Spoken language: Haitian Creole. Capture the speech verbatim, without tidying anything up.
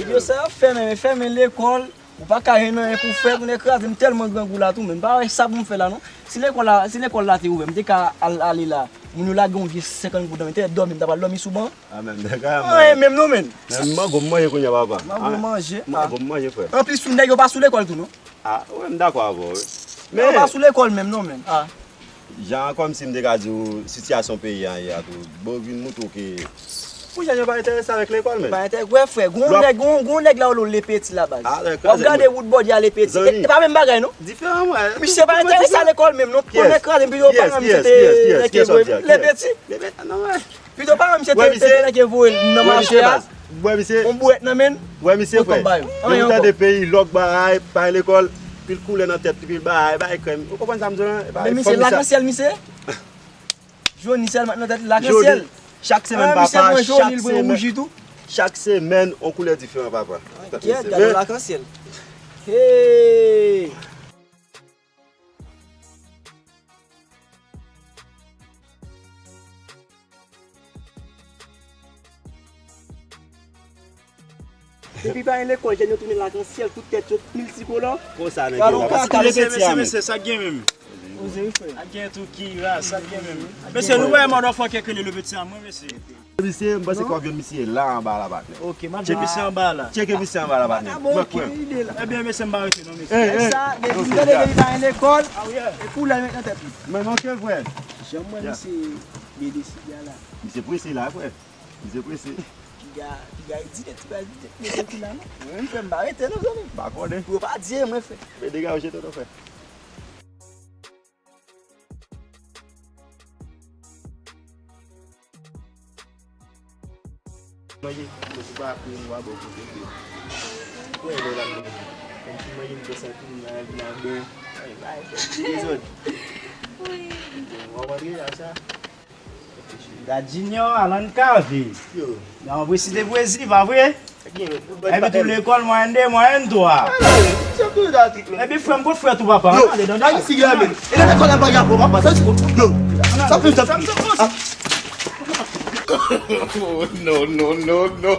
Yo, sa y ap fèmen, men fèmen lekòl, ou pa ka jwenn anyen pou fè, tounen kraze, m tèlman grangou la tou, men m pa wè sa pou m fè la non. Si lekòl la, si lekòl la te ouvè, m te ka al, ale la. Moun yo lage yon vye senkant goud nan men, te dòmi, m ta pral dòmi sou ban. Ah, menm nèg a, anyen menm non, menn. Men mango m manje kounye a, papa. Mango manje. Mango m manje, frè. Anplis, tou nèg yo pa sou lekòl tou non. Ah, wè, m dakò avè w, wi. Men yo pa sou lekòl menm non, menn. Ah. Jan kòmsi m te ka di w sitiyasyon peyi a ye a tou. Bon, vin montre w ke pou jèn yo pa enterese avèk lekòl, menn. Pa enterese, wè, frè. Gon nèg, gon, gon nèg la yo lo Lepeti la, baz. Ah, w ap gade wout bòdye a Lepeti. E pa menm bagay non. Diferan, wè. Misye pa enterese a lekòl menm non. Konnen kraze m pito paran misye te nèg ke voye Lepeti. Lepeti, non, wè. Pito pa misye te, te, te nèg ke voye l nan mache a. Wè misye. Yon bwèt nan men l. Wè misye, frè. Anyen ankò. Tande peyi lòk bagay, pa lekòl, pil koulè nan tèt li, pil bagay, bay krèm. Ou konprann sa m di w lan? Men misye lakansyèl misye. Joni sèlman nan tèt li lakansyèl. Chak semèn, papa, chak semèn. Chak semèn, yon koulè diferan, papa. Kèt, gade yon lakansyèl. Hey! Depi pa gen lekòl, jèn yo tounen lakansyèl, tout tèt yo miltikolò. Konsa nèg yo. Paske tou Lepeti a menm. Mesye, sa gen menm. Mesye, nou wè motherfucker ke li Lepeti a mwen, mesye. Mesye, m panse kòb yo misye la anba la, patnè. Ok, m ap di misye anba la. Tcheke misye anba la, patnè. Mwen kwè. Ebyen, mesye, m pa rete non, mesye. Sa, depi m tande ke li pa gen lekòl, e koulè l met nan tèt li. Mwen manke l, frè. Jan m wè misye bebe siga la. Misye prese la, frè. Misye prese. Piga, piga, e di nèt, piga, e di nèt, mesye ki la non. Mwen menm, frè, m pa rete non, zanmi. Pa konnen. Pou yo pa di, mwen, frè. Men dega yo jete non, frè. Manje, mwen sou pa apre, mwen pa bon kote. Mwen lè la mwen. Kòm si manje m te santi m nan vin a ben. Ay, bay, dezòd. Wi. Bon, w ap antre a sa. Gad Junior, Alan Cavé. Yo. Nan, w ap resite pwezi, pa vre? Epi tou lekòl, mwayèn de, mwayèn twa. Epi frè m, kot frè tou papa? Yo, ale dan. Ay, si la men. E nan lekòl la bagay ankò, papa, sa se yo. Sa fè sa. Oh, no, no, no, no.